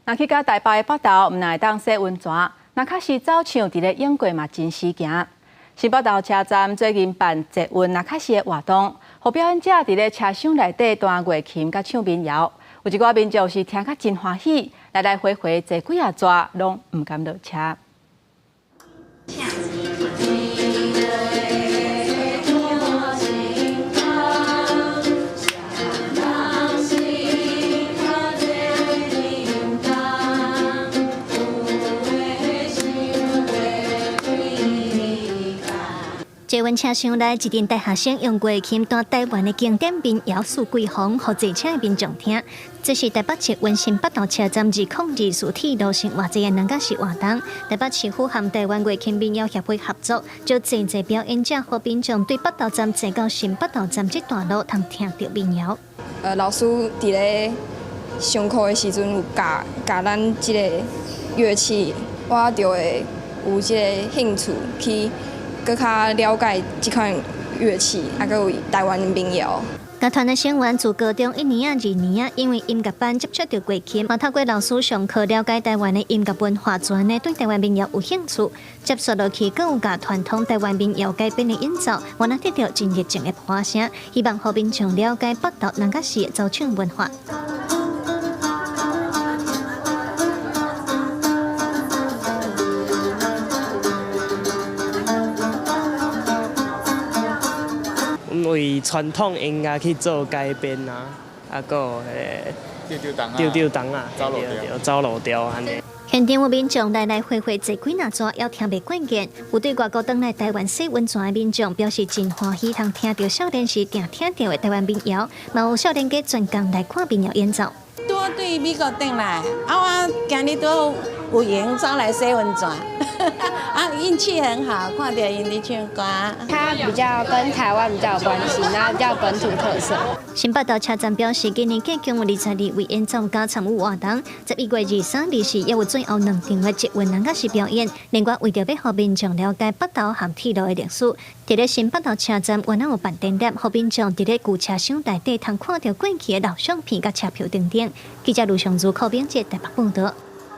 若去到台北的北投，毋但會當洗溫泉，若較是走唱佇咧英國嘛真時行。新北投車站最近辦捷運那卡西的活動，予表演者佇咧車廂內底彈月琴佮唱民謠。有一寡民眾是聽甲真歡喜，來來回回坐幾仔逝攏毋甘落車。捷運車廂內，一陣大學生用月琴彈台灣的經典民謠《四季風》，予坐車的民眾聽。這是台北捷運新北投車站2024鐵路線偌濟的那卡西活動。台北市府和台灣月琴民謠協會合作，招濟濟表演者予民眾對北投站坐到新北投站這段路，通聽著民謠。老師佇咧上課的時陣有教教咱這个樂器，我就會有這個興趣去閣較了解這款樂器，啊，閣有台灣的民謠。樂團的成員自高中一年仔、二年仔，因為音樂班接觸著月琴，嘛透過老師上課了解台灣的音樂文化，自然對台灣民謠有興趣。接續落去，閣有共傳統台灣民謠改編的演奏，原來得著真熱情的歌聲，希望予民眾了解北投那卡西的走唱文化。為傳統音樂去做改編啊，啊，閣有彼個丟丟筒仔，走路調按呢。現場有民眾來來回回坐幾若逝，猶聽袂過癮。有對外國轉來台灣洗溫泉的民眾表示真歡喜，通聽著少年時定聽著的台灣民謠，嘛有少年家專工來看民謠演奏。拄仔對美國轉來，啊，我今日拄好有閒走來洗溫泉，啊，運氣很好，看著𪜶佇唱歌。它比較跟台灣比較有關係，然後比較本土特色。新北投車站表示，今年計共有22位演奏家參與活動，11月23、24也有最後兩場的捷運那卡西表演。另外，為著欲予民眾了解北投和鐵路的歷史，佇咧新北投車站原來有辦展覽，予民眾佇咧舊車廂內底通看著過去的老相片佮車票等等。記者盧尚如、柯炳哲台北報導。